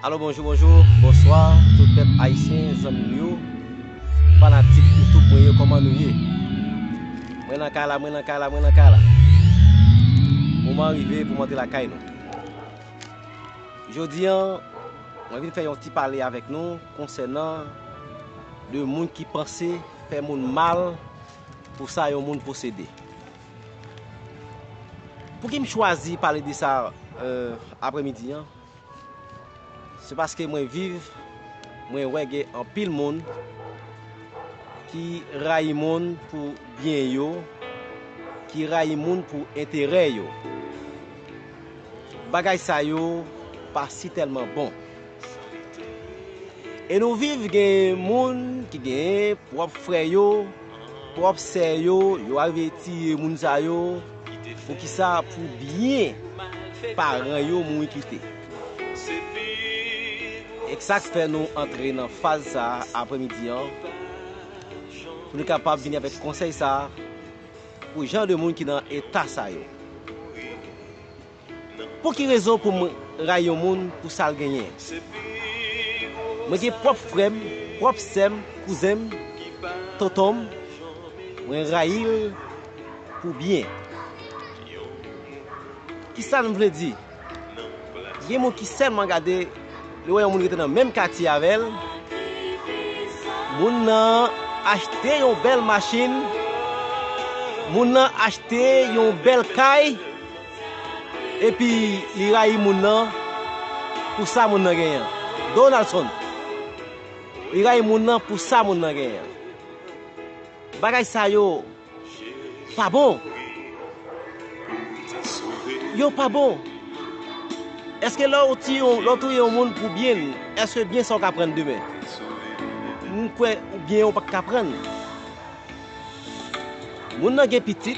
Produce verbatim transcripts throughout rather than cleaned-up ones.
Alo, bonjou, bonjou, bonswa, tout pèp ayisyen, zanmi m yo, fanatik YouTube mwen yo, kòman nou ye? Mwen nan kay la, mwen nan kay la, mwen nan kay la. Moman an rive pou m antre lakay nou. Jodi a, mwen vin fè yon ti pale avèk nou konsènan de moun ki panse fè moun mal pou sa yon moun posede. Pouki m chwazi pale de sa, euh, aprèmidi an? Se paske mwen viv, mwen wè gen anpil moun ki rayi moun pou byen yo, ki rayi moun pou enterè yo. Bagay sa yo pa si tèlman bon. E nou viv gen moun ki gen pwòp frè yo, pwòp sè yo, yo arive tiye moun sa yo. Poukisa? Pou byen paran yo mouri kite. E sa k fè nou antre nan faz sa a aprèmidi an, pou nou kapab vini avèk konsèy sa a pou jan de moun ki nan eta sa yo. Pou ki rezon pou m rayi yon moun pou sa l genyen? Mwen gen pwòp frè m, pwòp sè m, kouzen m, tonton m, mwen rayi l pou byen. Kisa m vle di? Gen moun ki sèlman gade, li wè yon moun rete nan menm katye avè l, moun nan achte yon bèl machin, moun nan achte yon bèl kay, epi li rayi moun nan pou sa moun nan genyen an. Donaldson, li rayi moun nan pou sa moun nan genyen an. Bagay sa yo pa bon. Yo pa bon. Èske lè w tiye, lè w touye yon moun pou byen l, èske byen sa w ka pran demen? M kwè byen ou pa ka pran. Moun nan gen pitit,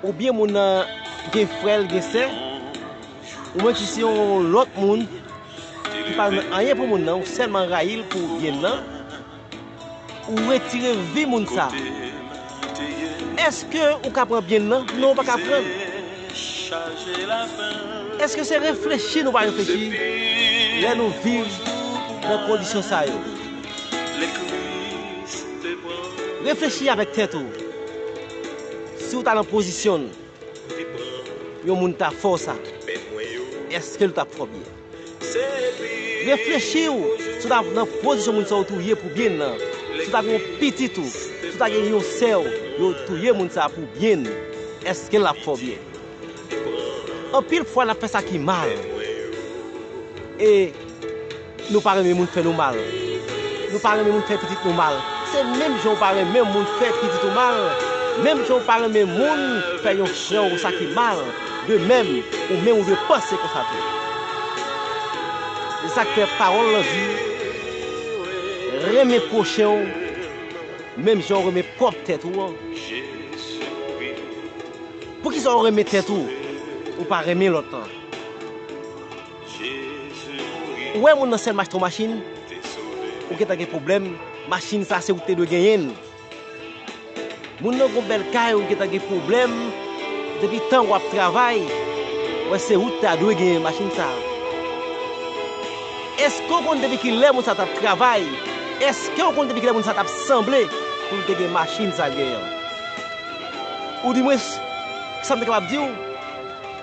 oubyen moun nan gen frè l, gen sè, oubyen ki se yon lòt moun ki pa renmen anyen pou moun nan, ou sèlman rayi l pou byen l nan, ou retire vi moun sa. Èske ou ka pran byen l nan? Non, ou pa ka pran l. Èske se reflechi nou pa reflechi lè nou viv nan kondisyon sa yo? Reflechi avèk tèt ou. Si w ta nan pozisyon yon moun ta fè w sa, èske l t ap fè w byen? Reflechi w si w ta nan pozisyon moun sa w touye pou byen l nan, si w ta gen yon pitit ou, si w ta gen yon sè w, yo touye moun sa pou byen l, èske l ap fè w byen? Anpil fwa n ap fè sa ki mal. E nou pa renmen moun fè nou mal. Nou pa renmen moun fè pitit nou mal. Se menm jan w pa renmen moun fè pitit ou mal, menm jan w pa renmen moun fè yon frè w sa ki mal, de menm, ou menm ou dwe panse konsa tou. Se sa k fè pawòl lan di, renmen pwochen w menm jan w renmen pwòp tèt ou an. Poukisa w renmen tèt ou, ou pa renmen lòt lan? Ou wè moun nan sèlman achte yon machin, ou gentan gen pwoblèm, machin sa se ou ki te dwe genyen l. Moun nan gon bèl kay, ou gentan gen pwoblèm, depi tan w ap travay, ou wè se ou ki ta dwe genyen machin sa. Èske w konn depi ki lè moun sa t ap travay? Èske w konn depi ki lè moun sa t ap sanble pou l te gen machin sa l genyen an? Oudimwens, sa m te kapab di w,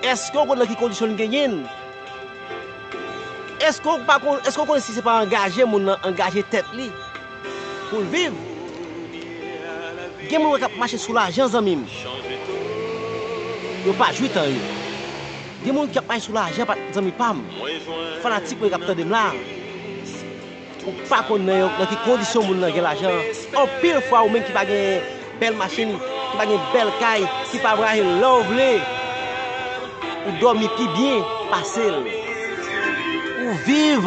èske w konn nan ki kondisyon l genyen l? Èske w pa konn, èske w konnen si se pa angaje moun nan angaje tèt li pou l viv? Gen moun k ap mache sou lajan, zanmi m. Yo pa jwi tan yo. Gen moun k ap mache sou lajan, pa, zanmi pa m. Fanatik mwen k ap tande m la. Ou pa konn nan, nan ki kondisyon moun nan gen lajan. Anpil fwa, ou menm ki pa gen bèl machin, ki pa gen bèl kay, ki pa vwayaje lè w vle, ou dòmi pi byen pase l. Ou viv,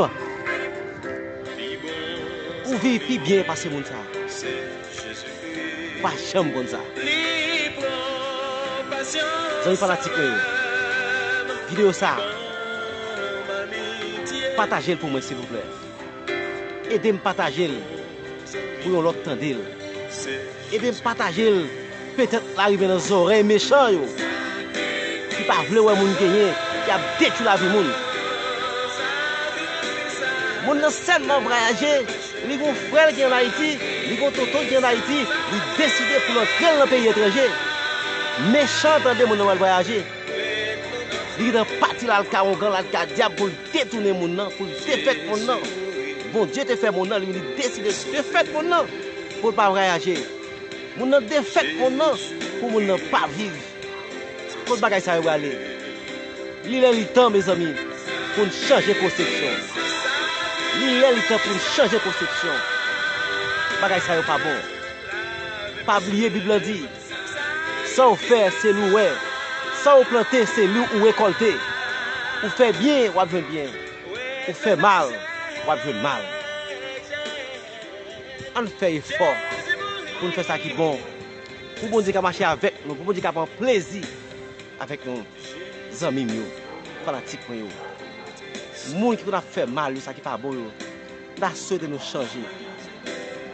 ou viv pi byen pase moun sa. Ou pa janm konn sa. Zanmi fanatik mwen yo, videyo sa, pataje l pou mwen, silvouplè. Ede m pataje l pou yon lòt tande l. Ede m pataje l, petèt l a rive nan zòrèy mechan yo ki pa vle wè moun genyen, ki ap detwi lavi moun. Moun nan sèlman vwayaje, li gon frè l ki ann Ayiti, li gon tonton l ki ann Ayiti, li deside pou l antre l nan peyi etranje. Mechan, tande, moun nan pral vwayaje. Li gentan pati l al ka ongan, l al ka dyab pou l detounen moun nan, pou l defèt moun nan. Bondye te fè moun nan, li, li deside defèt moun nan pou l pa vwayaje. Moun nan defèt moun nan pou moun nan pa viv. Kot bagay sa yo prale? Li lè li tan, mezanmi, pou n chanje konsepsyon. Li lè li tan pou n chanje konsepsyon. Bagay sa yo pa bon. Pa bliye Bib la di, sa w fè, se li w wè. Sa w plante, se li w rekòlte. Ou fè byen, w ap jwenn byen. Ou fè mal, w ap jwenn mal. Ann fè efò pou n fè sa ki bon. Pou Bondye ka mache avèk nou, pou Bondye ka pran plezi avèk nou. Zanmi m yo, fanatik mwen yo, moun ki konn ap fè mal yo, sa ki pa bon yo, m ta swete nou chanje.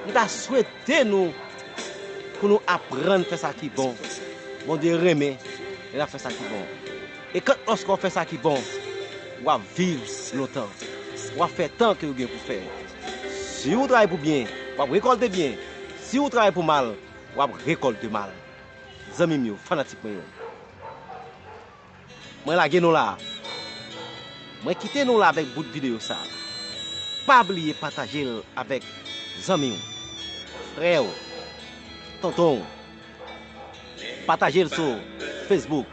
M ta swete nou pou nou aprann fè sa ki bon. Bondye renmen lè n ap fè sa ki bon. E kan lòske w fè sa ki bon, w ap viv lontan. W ap fè tan ke w gen pou fè. Si w travay pou byen, w ap rekòlte byen. Si w travay pou mal, w ap rekòlte mal. Zanmi m yo, fanatik mwen yo, mwen lage nou la. Mwen kite nou la avèk bout videyo sa. Pa bliye pataje l avèk zanmi w, frè w, tonton w. Pataje l sou Facebook.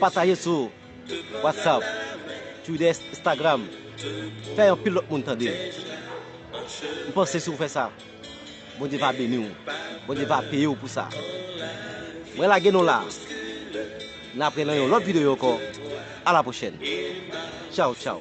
Pataje l sou WhatsApp, Twitter, Instagram. Fè anpil lòt moun tande. M panse si w fè sa, Bondye va beni w. Bondye va peye w pou sa. Mwen lage nou la. N ap wè nan yon lòt videyo ankò. A la pwochèn. Tchaw, tchaw.